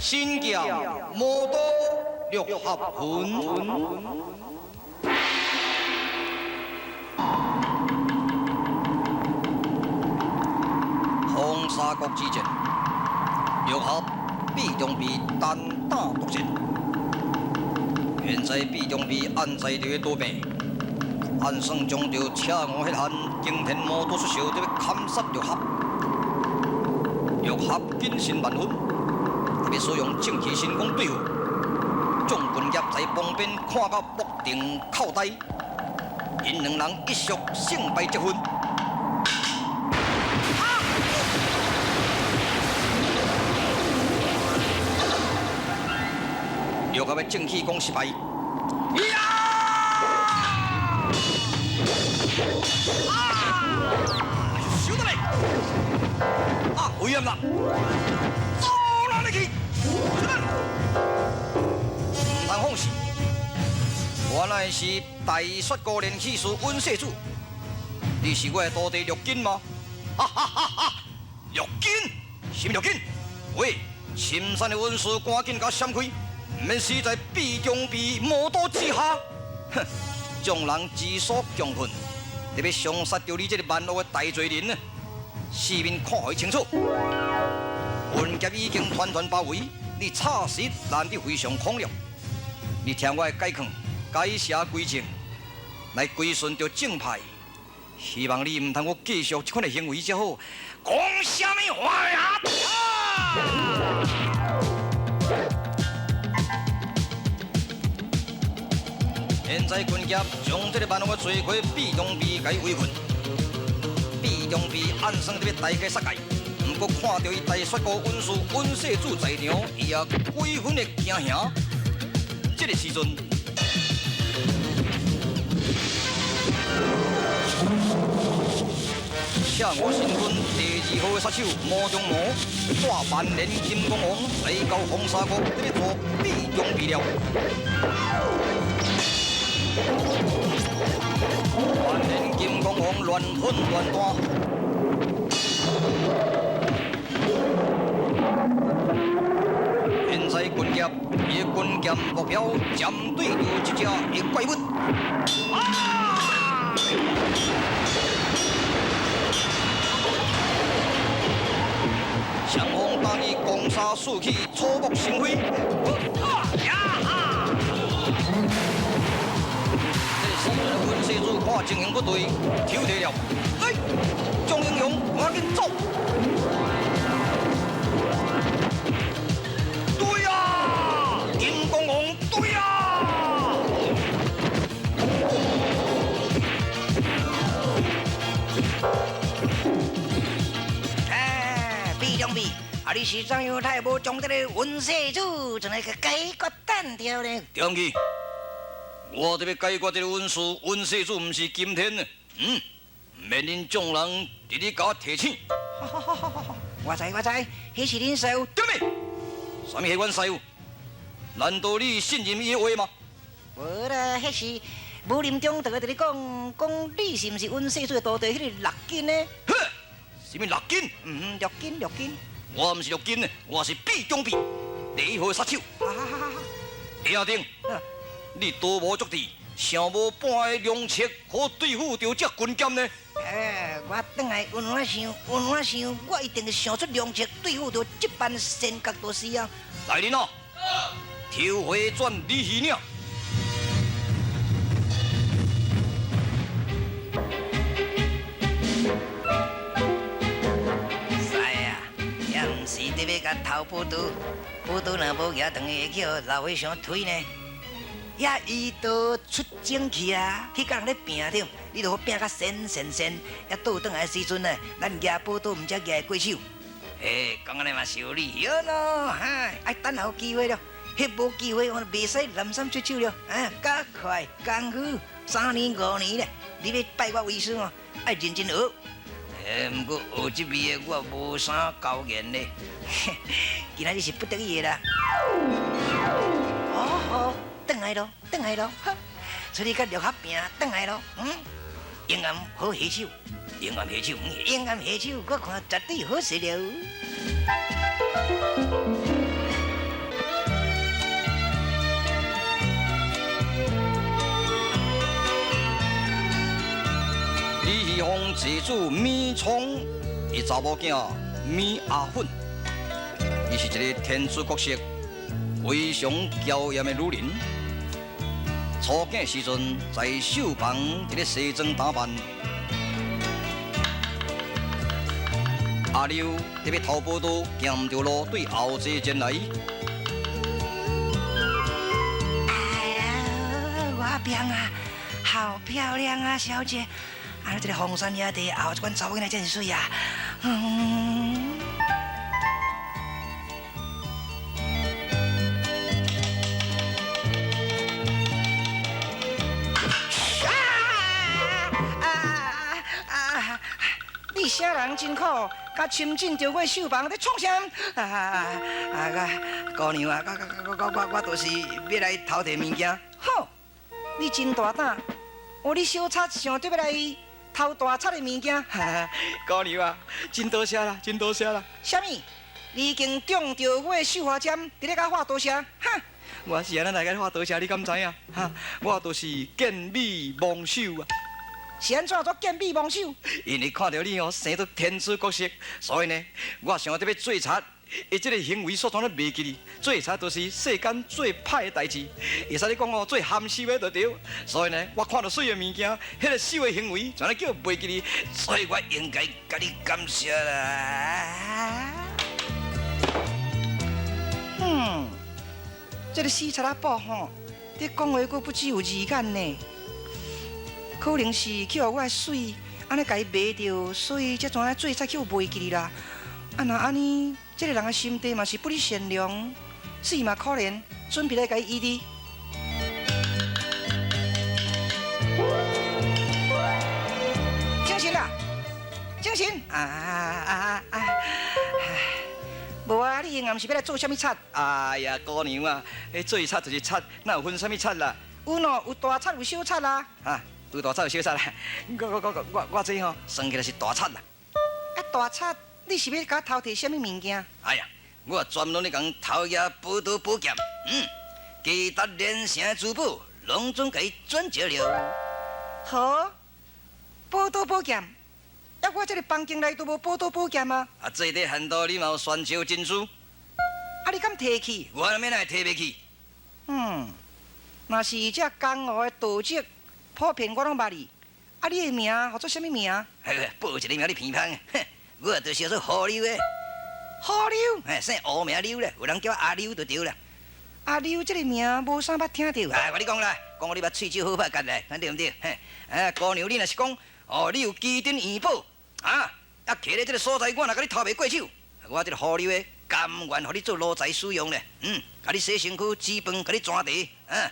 神剑魔刀六合魂，风沙国之战，六合毕中被单打独战。现在毕中被按在伫咧倒病，按算将着赤五彼项惊天魔刀出手，伫欲砍杀六合。六合谨慎万分。欲使用正气神功对付，众军侠在旁边看到目瞪口呆，𪜶两人一束胜败积分。六合的正气功失败。呀！啊！收得来！啊，危险啦！走哪里去？毋通放肆！原来是大雪高练气师温世祖，你是我的徒弟六金吗？哈哈哈哈！六金，什么六金？喂，深山的温师，赶紧共我闪开，毋免死在毕中被魔刀之下。哼！众人之所共恨，特别伤杀著你这个万恶的大罪人呢！四面看予清楚。云侠已经团团包围，你插实难得非常恐了。你听我的解劝，改邪归正，来归顺著正派。希望你毋通阁继续这款的行为才好。讲啥物话呀？现在军侠将这个万恶的罪魁毕中被共围困，毕中被暗算伫欲大开杀戒。毋过看著伊大雪姑温师温世祖在场，伊也几分的惊吓。这个时阵，赤五神军第二号的杀手魔中魔带万年金刚王来到风沙国，伫咧做毕中备了。万年金刚王乱喷乱弹。现在军侠伊的军剑目标针对著这只的怪物。啊！双方打起攻杀四起，草木生飞。呀哈！这个时阵，温世祖看情形不对，抽提了。哎，众英雄，赶紧走！对啊，金刚王，对啊！哎，毕中毕，啊，你是怎样太无将这个温世祖从来个解决单掉呢？对去，我特欲解决这个温师，温世祖毋是今天呢，毋免恁众人伫咧共我提醒。我知我知，彼是恁师傅。对咩？啥物彼阮师傅？难道你信任伊的话吗？无啦，彼是武林中特个伫咧讲，讲你是毋是温世祖的徒弟？彼个六金呢？哼，啥物六金？嗯，六金六金。我毋是六金呢，我是毕中毕，第一号杀手。李亚丁，你刀无足智，想無半个良策好對付著這軍艦呢？哎，我轉來慢慢想，慢慢想，我一定會想出良策對付著這班仙角道士啊！來人哦，抽回轉李魚嶺。師啊，也毋是得欲共偷寶刀，寶刀若無舉轉去，會去予老和尚推呢。遐伊都出征去啊，去佮人咧拚著，你著好拚甲神神神，抑倒轉來的時陣呢，咱舉寶刀毋才舉會過手。嘿，講按呢嘛是有理，曉咯，哈，愛等候機會咯，彼無機會，我袂使濫觴出手了，啊，較快功夫3年5年咧，你欲拜我為師哦，愛認真學。欸，毋過學這味的我無啥高言咧，今仔日是不得已的啦。哦好，轉來咯，轉來咯，出去佮六合拚，轉來咯，嗯，永暗好下手，永暗下手，永暗下手，我看絕對好勢了。李魚鳳濟子米倉，伊查某囝米阿粉，伊是一個天姿國色、非常嬌豔的女人。初見時陣，在繡房佇咧西裝打扮。阿溜佇欲偷寶刀，行毋著路，對後座前來。哎呀，我變啊，好漂亮啊，小姐！啊，這個荒山野地後這款查某囡仔真是媠啊！嗯。啊！你啥人真苦，共侵進著我繡房，咧創啥？啊啊！姑娘啊，我我我我我就是欲來偷提物件。好，你真大膽！哦，你小賊想著欲來偷大賊的物件？姑娘啊，真多謝啦，真多謝啦！啥物？你已經中著我的繡花針，佇咧共我喊多謝？哈！我是按怎來共你喊多謝，你敢知影？哈！我就是見美忘手啊！是按怎做見美忘手？因為看著你哦，生得天姿國色，所以呢，我想著欲做賊。伊這个行為煞怎咧袂記哩？做賊就是世間最歹的代誌，會使你講哦，最含羞的就對。所以呢，我看著媠的物件，彼个羞的行為，怎咧叫袂記哩？所以我應該共你感謝啦。嗯，這个死賊仔寶吼，你講話閣不只有二眼呢，可能是去予我的媠按呢共伊迷著，所以才怎咧做賊去予袂記哩啦。啊，若按呢，這个人的心地嘛是不離善良，死嘛可憐，準備來共伊醫治。精神啦，精神！啊啊啊！無啊，你硬毋是欲來做啥物賊？哎呀，姑娘啊，彼做賊就是賊，哪有分啥物賊啦？有喏，有大賊有小賊啦。啊，有大賊有小賊啦。我我我我我這吼算起來是大賊啦。啊，大賊！你是欲共我偷提啥物物件？哎呀，我專門咧共偷攑寶刀寶劍，嗯，其他連城的珠寶，攏總共伊轉借了。好，寶刀寶劍，啊，我這个房間內都無寶刀寶劍啊。啊，最底限度你嘛有旋石珍珠。啊，你敢提去？我哪會提袂去？嗯，若是這江湖的盜賊，普遍我攏捌你。啊，你的名號做啥物名？嘿，報一个名你偏芳。哼，我就是叫做胡溜的。胡溜？嘿，姓胡名溜咧，有人叫我阿溜就對啦。阿溜這个名無啥捌聽著。哎，我跟你講啦，講你捌喙舌好歹干咧，對毋對？嘿，哎，姑娘，你若是講哦，你有機頂元寶啊，啊，徛咧這个所在，我若共你偷袂過手，我這个胡溜的甘願予你做奴才使用咧，嗯，共你洗身軀、煮飯、共你裝茶，嗯。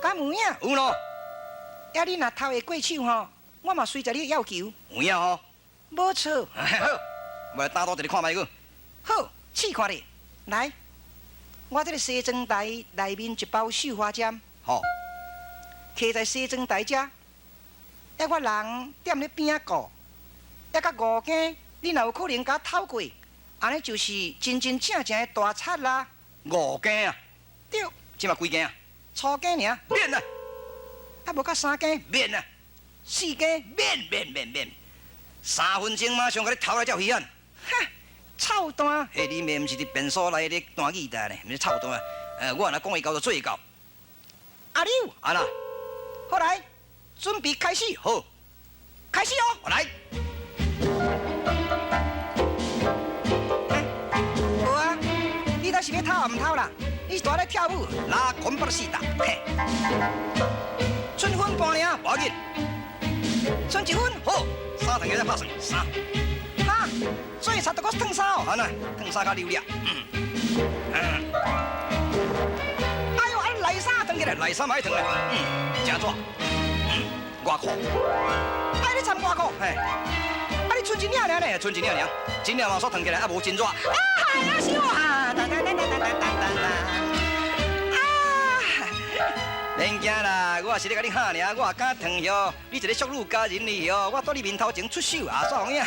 敢有影？有咯。啊，你若偷會過手吼，我嘛隨著你的要求。有影吼？無錯。好，我來打賭一下看覓閣。好，試看咧。來，我這个西裝台內面一包繡花針。好。徛在西裝台遮，啊，我人踮咧邊仔顧，抑到五更，你若有可能共我偷過，按呢就是真真正正的大賊啦。五更啊？對。這馬幾更啊？初更爾。免啦。啊無較三更免啊，四更免免免免，3分鐘馬上共你偷來才有稀罕。哈，臭蛋！彼你妹毋是佇便所內咧彈吉他呢，毋是臭蛋。我若講會到就做會到。阿柳，按怎？好來，準備開始，好，開始哦，來。無啊，你倒是欲偷毋偷啦？你是蹛咧跳舞，拉捆巴四打，嘿。剩分半爾，無要緊。剩一分，好，衫褪起來拍算，三。哈，做賊都閣褪衫哦，按怎？褪衫較溜掠。嗯。哎喲，啊內衫褪起來，內衫嘛愛褪咧。嗯，誠熱。嗯，外褲。哎，你穿外褲？嘿。啊，你剩一領爾呢？剩一領爾，一領嘛煞褪起來，啊無真熱。啊，呀死我！啊，噔噔噔噔噔噔噔噔。啊，免驚啦，我也是咧共你嚇爾，我也敢褪哟。你一个淑女佳人哩哟，我蹛你面頭前出手啊，煞有影。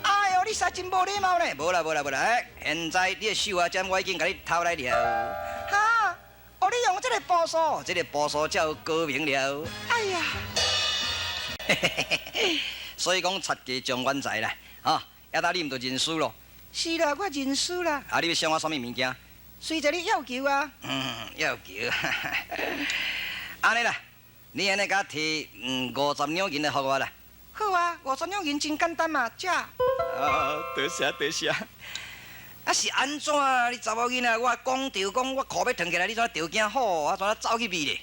哎喲，你實在真無禮貌呢！無啦無啦無啦，哎，現在你的手啊針我已經共你偷來了。哈，哦，你用這個步數，這個步數才有高明了。哎呀，嘿嘿嘿嘿，所以講賊家將遠才啦，哈，抑搭你毋就認輸咯？是啦，我認輸啦。啊，你欲賞我啥物物件？隨著你要求啊。嗯，要求。按呢啦，你按呢共我提50兩銀來予我啦。好啊，50兩銀真簡單嘛，這。啊，多謝多謝。啊是按怎？你查某囡仔，我講著講我褲欲脫起來，你怎著驚好？啊怎走去避咧？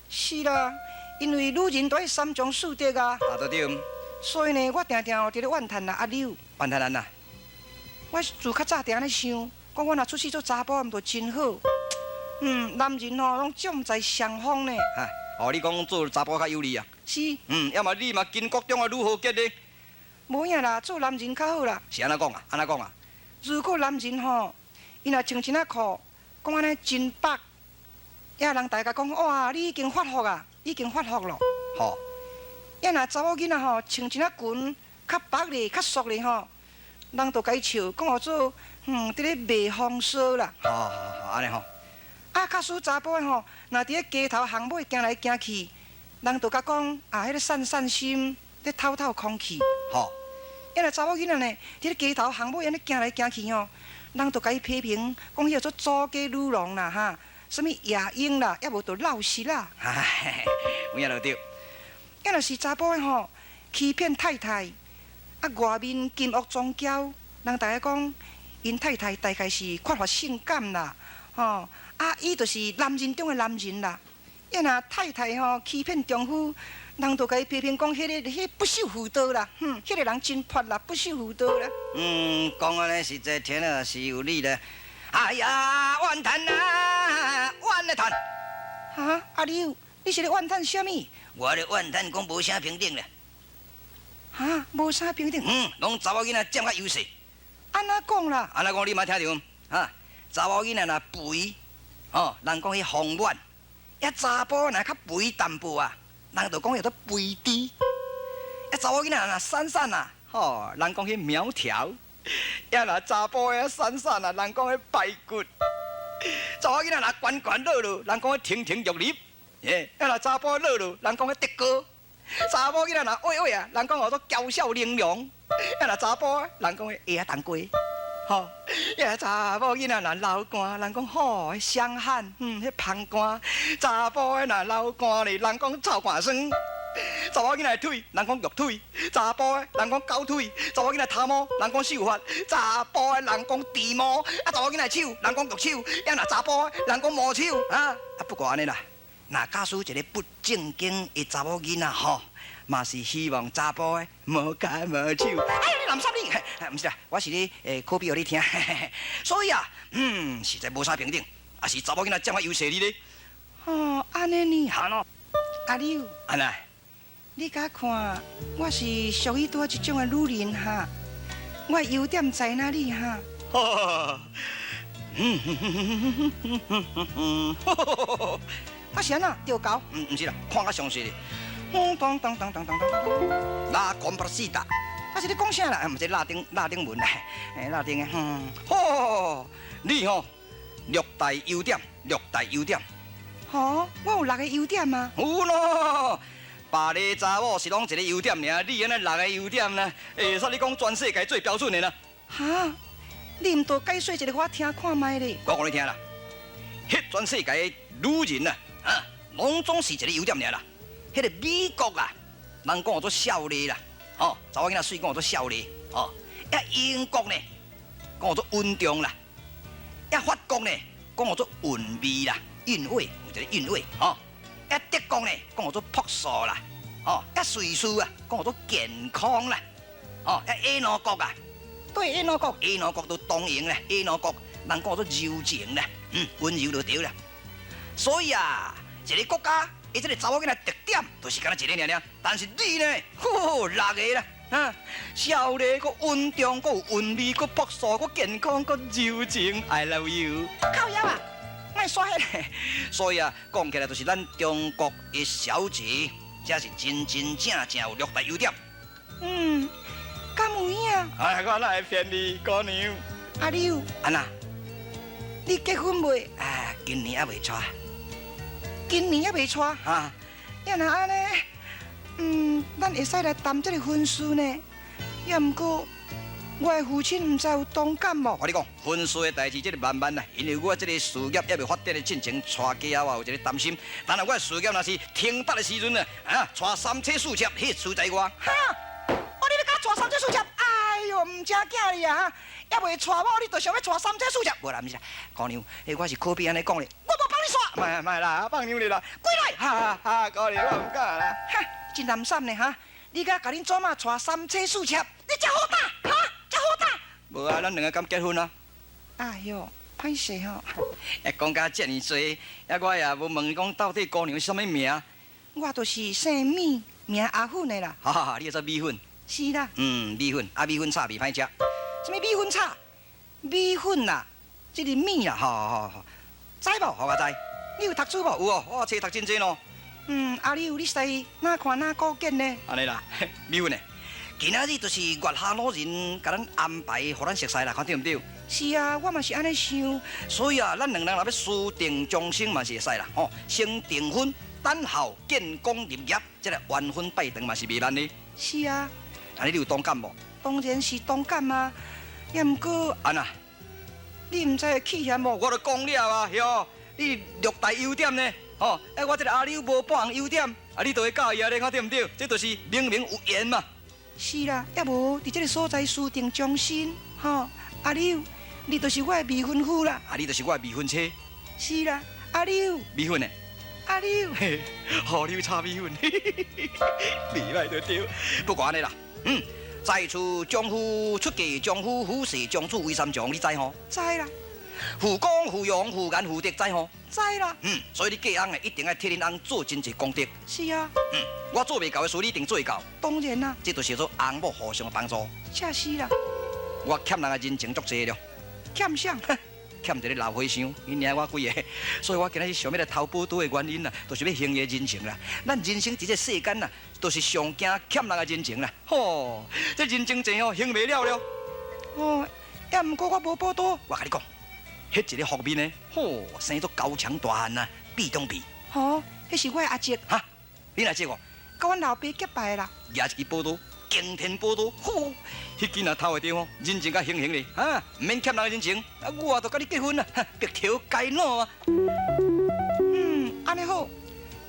是啦，因為女人都愛三從四德啊。啊，對對。所以呢，我定定佇咧怨嘆啦，阿柳。怨嘆按怎？我自較早定按呢想，講我若出世做查埔，毋就真好。嗯，男人吼攏總在雙方呢。哈，哦，你講做查埔較有利啊？是。嗯，猶嘛你嘛巾幗中的女豪傑咧。無影啦，做男人較好啦。是按怎講啊？按怎講啊？如果男人吼，伊若穿一領褲，講按呢真白，也人大家講哇，你已經發福啊，已經發福咯。吼，也若查某囡仔吼，穿一領裙較白咧，較俗咧吼，人就共伊笑，講號做佇咧賣風騷啦。好好好，按呢吼。啊，假使查埔的吼，若佇咧街頭巷尾行來行去，人就共講啊，彼个散散心，咧透透空氣。吼，啊若查某囡仔呢，佇咧街頭巷尾按呢行來行去吼，人就共伊批評，講彼叫做祖家女郎啦，哈，啥物夜鶯啦，抑無就老實啦。唉，有影就對。啊若是查埔的吼，欺騙太太，啊外面金屋藏嬌，人大家講，𪜶太太大概是缺乏性感啦，吼。啊，伊就是男人中的男人啦。啊若太太吼欺騙丈夫，人就共伊批評講，彼個不守婦道啦，哼，彼個人真潑啦，不守婦道啦。嗯，講按呢實在聽了是有理啦。哎呀，怨嘆啊，怨咧嘆。哈，阿柳，你是咧怨嘆啥物？我咧怨嘆講無啥平等啦。哈，無啥平等？嗯，攏查某囡仔佔較優勢。按怎講啦？按怎講你嘛聽著？哈，查某囡仔若肥。哦，人講彼豐滿，抑查埔若較肥淡薄啊，人就講叫做肥豬。抑查某囡仔若瘦瘦啊，吼，人講彼苗條。抑若查埔的瘦瘦啊，人講彼排骨。查某囡仔若懸懸落落，人講彼亭亭玉立。耶，抑若查埔落落，人講彼竹篙。查某囡仔若矮矮啊，人講號做嬌小玲瓏。抑若查埔，人講彼鞋仔重雞。吼，抑查某囡仔若流汗，人講吼，彼傷汗，嗯，彼芳汗。查埔的若流汗咧，人講臭汗酸。查某囡仔的腿，人講玉腿；查埔的人講狗腿。查某囡仔頭毛，人講秀髮；查埔的人講豬毛。啊，查某囡仔手，人講玉手。抑若查埔的人講毛手。啊，啊不過按呢啦，若假使一个不正經的查某囡仔吼，嘛是希望查埔的無跤無手。哎呀，你垃圾你！毋是啦，我是咧可比予你聽。所以啊，嗯，實在無啥平等，也是查某囡仔佔較優勢哩咧。哦，按呢呢，哈喏，阿柳，按怎？你敢看，我是屬於佗一種的女人哈？我的優點在哪裡哈？嗯哼哼哼哼哼哼哼，啊是按怎？著猴？嗯，毋是啦，看較詳細咧。當當當當當當當，拉孔巴西達，啊是咧講啥啦？毋是拉丁拉丁文啦，欸拉丁的，嗯，吼，你吼六大優點，六大優點，吼，我有六个優點啊。有咯，別个查某是攏一个優點爾，你按呢六個優點呢？會使你講全世界最標準的啦。哈，你毋多解說一下我聽看覓咧？我講你聽啦，彼全世界的女人啊，啊，攏總是一個優點爾啦。彼個美國啊，人講做痟麗啦，吼，查某囡仔媠講做痟麗，吼。啊，英國呢，講做穩重啦；啊，法國呢，講做韻味啦，韻味有一個韻味，吼。啊，德國呢，講做樸素啦，吼。啊，瑞士啊，講做健康啦，吼。啊，耶魯國啊，對耶魯國，耶魯國都當贏啦，耶魯國人講做柔情啦，嗯，溫柔就對啦。所以啊，一個國家伊這個查某囡仔特點，就是敢若一個爾爾，但是你呢，呵，六個啦。啊，痟麗，閣穩重，閣有韻味，閣樸素，閣健康，閣柔情。I love you。靠腰啊，莫煞彼个。所以啊，講起來就是咱中國的小姐，才是真真正正有六大優點。嗯，敢有影？哎，我哪會騙你，姑娘？阿柳，按怎？你結婚未？啊，今年猶未娶。今年猶未娶？哈。啊若按呢？嗯，咱會使來談這个婚事呢。也毋過，我的父親毋知有同感無？我共你講，婚事的代誌，這个慢慢啦，因為我這个事業猶未發展的進前，娶家我有一个擔心。但係我的事業若是停擺的時陣啊，啊，娶三妻四妾，彼輸在我。哈！哦，你欲共我娶三妻四妾？哎喲，毋正囝你啊！猶未娶某，你就想欲娶三妻四妾？無啦，毋是啦，姑娘，我是可比按呢講咧。我無放你煞。莫莫啦，放娘你啦，過來！哈哈，姑娘，我毋敢啦。哈！真難審呢哈！你敢共恁祖媽娶三妻四妾，你遮好膽哈？遮好膽？無啊，咱兩个敢結婚啊？哎喲，歹勢吼！欸，講甲遮爾濟，啊，我也無問伊講到底姑娘是啥物名。我就是姓米，名阿粉的啦。哈哈哈，你叫做米粉？是啦。嗯，米粉，啊，米粉炒袂歹食。啥物米粉炒？米粉啦，這个米啦，好好好，知無？予我知。你有讀書無？有哦，我冊讀真濟咯。嗯，阿柳，你實哪看哪古見呢？按呢啦，米粉呢？今仔日就是月下老人共咱安排，予咱熟似啦，看對毋對？是啊，我嘛是按呢想。所以啊，咱兩人若欲私定終生嘛是會使啦，吼，先訂婚，等候建功立業，這个完婚拜堂嘛是袂慢的。是啊。按呢你有同感無？當然是同感啊，也毋過按怎？你毋知會起嫌無？我都講了啊，喲，你六大優點呢？吼，欸，我這个阿柳無半項優點，啊，你就會佮意啊？你看對毋對？這就是明明有緣嘛。是啦，抑無佇這个所在私定終身，吼，阿柳，你就是我的未婚夫啦。啊，你就是我的未婚妻。是啦，阿柳。米粉呢？阿柳。嘿，予你炒米粉，袂䆀就對。不過按呢啦，嗯，在厝丈夫出嫁，丈夫夫婿丈子為三長，你知吼？知啦。父光父勇父顏父德，知吼？知啦。嗯，所以你嫁翁的一定愛替恁翁做真濟功德。是啊。嗯，我做袂到的事，你一定做會到。當然啦。這就是做翁某互相幫助。這是啦。我欠人的人情足濟了。欠啥？欠一个老和尚，伊領我幾个，所以我今仔日想欲來偷寶刀的原因啦，就是欲還伊的人情啦。咱人生佇這世間啦，就是上驚欠人的人情啦。吼，這人情債哦，還袂了了。哦，也毋過我無寶刀。我共你講。彼一个覆面的，吼，生做高強大漢啊，臂中臂。吼，彼是我的阿叔。哈，恁阿叔哦？佮阮老爸結拜的啦。舉一支寶刀，驚天寶刀，吼，彼支若偷會著吼，人情較還還咧，哈，毋免欠人的人情，啊，我就佮你結婚啦，白頭偕老啊。嗯，按呢好，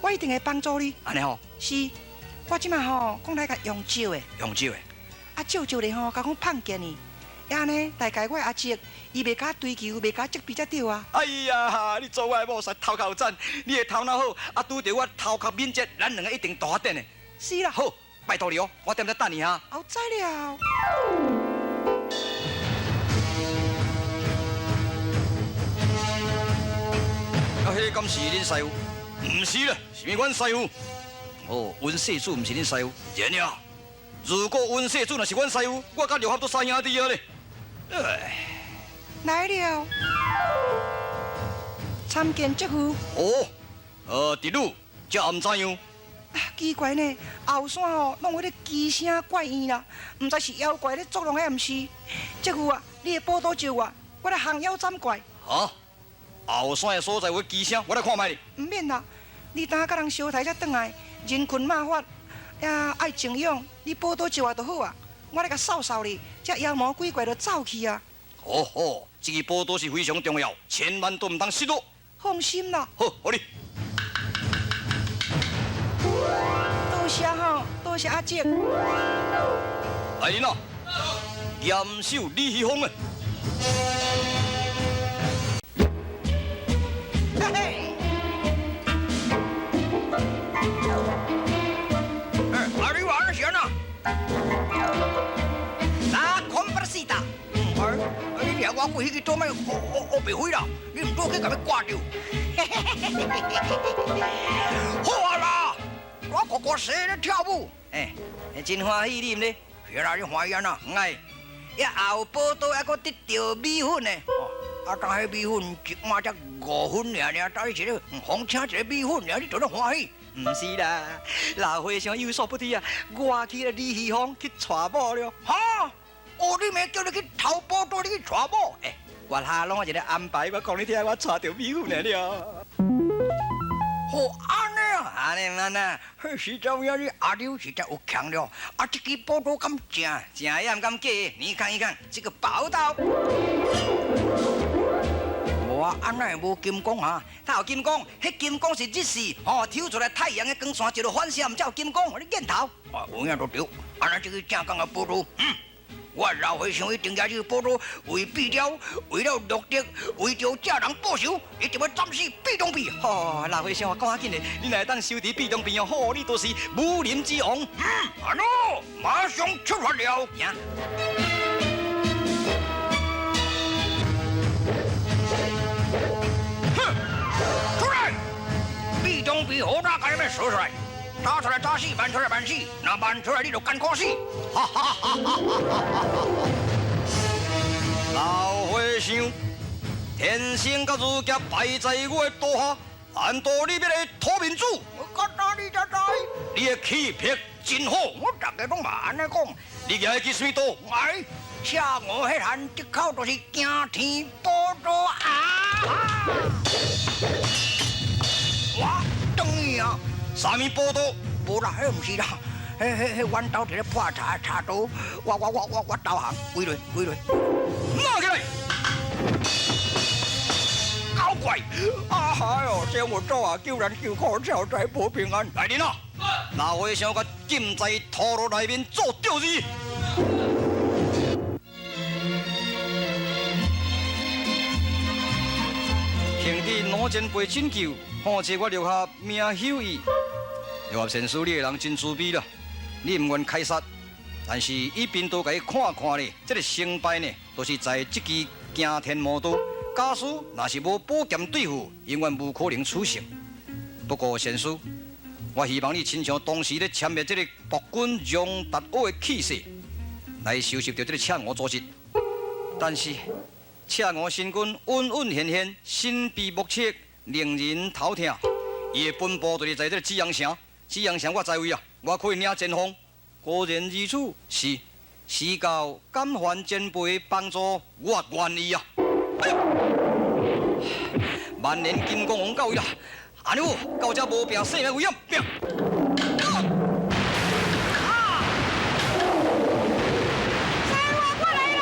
我一定會幫助你。按呢好。是，我這馬吼講來共用招的。用招的。啊，照照咧吼，共講碰見伊。按呢，大概我的阿叔，伊袂共我追求，袂共我責備才對啊。哎呀，你做我的某，實頭殼有讚，你的頭腦好，啊，拄著我頭殼敏捷，咱兩个一定大發展的。是啦。好，拜託你哦，我踮遮等你哈。後知了。啊，彼个敢是恁師傅？毋是啦，是阮師傅。哦，阮世主毋是恁師傅。然了。如果阮世主若是阮師傅，我佮六合都三兄弟啊咧。唉，來了，參見叔父。哦，侄女，這毋知樣。啊，奇怪呢，後山哦，攏有咧奇聲怪異啦，毋知是妖怪咧作弄，抑毋是？叔父啊，你的寶刀借我，我來降妖斬怪。哈？后山的所在有機聲，我來看覓。毋免啦，你當佮人相刣才轉來，人困馬乏，也愛靜養，你寶刀借我就好啊。我來共掃掃你，這妖魔鬼怪就走去啊。好好，這支寶刀是非常重要，千萬都毋通失落。放心啦。好，予你。多謝吼，多謝阿叔。來人啊，嚴守李希峰啊！嘿嘿。阿你玩啥呢？那空不是的。哎，你掠我过去做咩？我白费啦！你毋早去共伊挂掉。好啊啦，我哥哥生咧跳舞，哎，真歡喜你毋咧？是啦，你歡喜按怎？哎，也後寶刀還閣得著米粉呢。啊，當彼米粉一碗才5分爾爾，當你一个紅請一个米粉爾，你就咧歡喜？毋是啦，老和尚有所不知啊，我去了李希峰去娶某了。哈？哦，你妹叫你去偷寶刀，你去娶某？哎，閣下攏有一个安排，我講你聽，我娶著米粉了。好按呢啊，按呢毋按呢？彼時陣影你阿柳實在有強了，啊，這支寶刀敢正？正也毋敢假，你看一看，這個寶刀。無啊，按呢會無金光啊？它有金光，彼金光是日時吼，抽出來太陽的光線一路反射，毋才有金光，你見頭。啊，有影就對，按呢這支正港的寶刀，我老和尚一定舉這个寶刀，為避了，為了目的，為著這人報仇，一定欲斬死畢東壁。吼，老和尚啊，講較緊嘞，你若會當收佇畢東壁哦，好，你就是武林之王。按呢，馬上出發了。行。哼，出來！畢東壁好大個，你說出來。打出來打死，慢出來慢死，若慢出來你就艱苦死。哈哈哈哈哈！老和尚，天生佮如剑败在我的刀下，难道你欲来讨面子？我敢打你才知。你的气魄真好，我逐家攏嘛按呢講。你舉的支啥物刀？哎，赤五彼漢這口就是驚天寶刀啊！我轉去啊！啥物寶刀？無啦，彼毋是啦，彼彼彼阮兜佇咧破柴柴刀，我投降，跪落跪落，拿起來！搞怪！啊哈喲，這我做啊，救人救苦，消災保平安。來人啊！老和尚共禁在陀螺內面做吊字。幸得老前輩拯救，況且我留下命休矣。六合仙師，你个人真慈悲啦，你毋願開殺，但是以貧道共伊看看咧，這个成敗呢，都是在這支驚天魔刀。假使若是無寶劍對付，永遠無可能取勝。不過仙師，我希望你親像當時咧殲滅這個暴君楊達甌的氣勢，來收拾著這個赤吳組織。但是赤吳神君隱隱現現，神秘莫測，令人頭痛。伊的本部就是在這個紫陽城。紫陽城我知位啊，我可以領前鋒。果然如此，是，是到感謝前輩幫助，我願意啊。哎呦，萬年金剛王到位啦！按呢好，到這無拼性命危險，拼！啊！師傅，我來啦！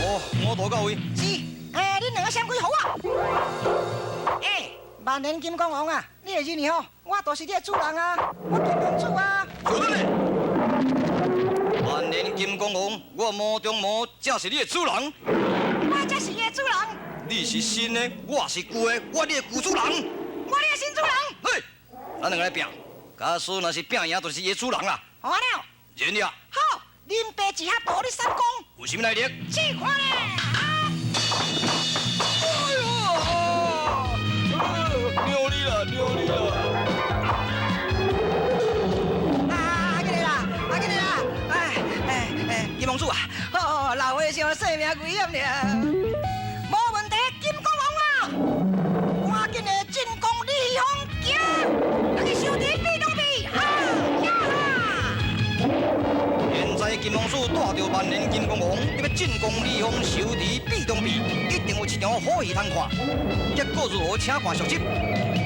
哦，我都到位。是，哎，恁兩个閃開予我。哎，萬年金剛王啊，你會認得吼？我就是你的主人啊，我金公主啊。小等咧！萬年金剛王，我魔中魔才是你的主人。我才是你的主人。你是新的，我是舊的，我你的舊主人。我你的新主人。嘿，咱兩个來拼，假使若是拼贏，就是伊的主人啦。好了。認了。好，恁爸一盒刀你三公。有啥物來歷？試看咧。哎呦！牛你啦，牛你啦！啊，起來啦，啊起來啦！哎哎哎，金公主啊，哦，老和尚性命危險了，無問題，金剛王啊，趕緊的進攻李方行，來去收敵避東避，哈呀哈！現在金王子帶著萬年金剛王，欲進攻李方收佇臂中臂，一定有一場好戲通看。結果如何，請看續集。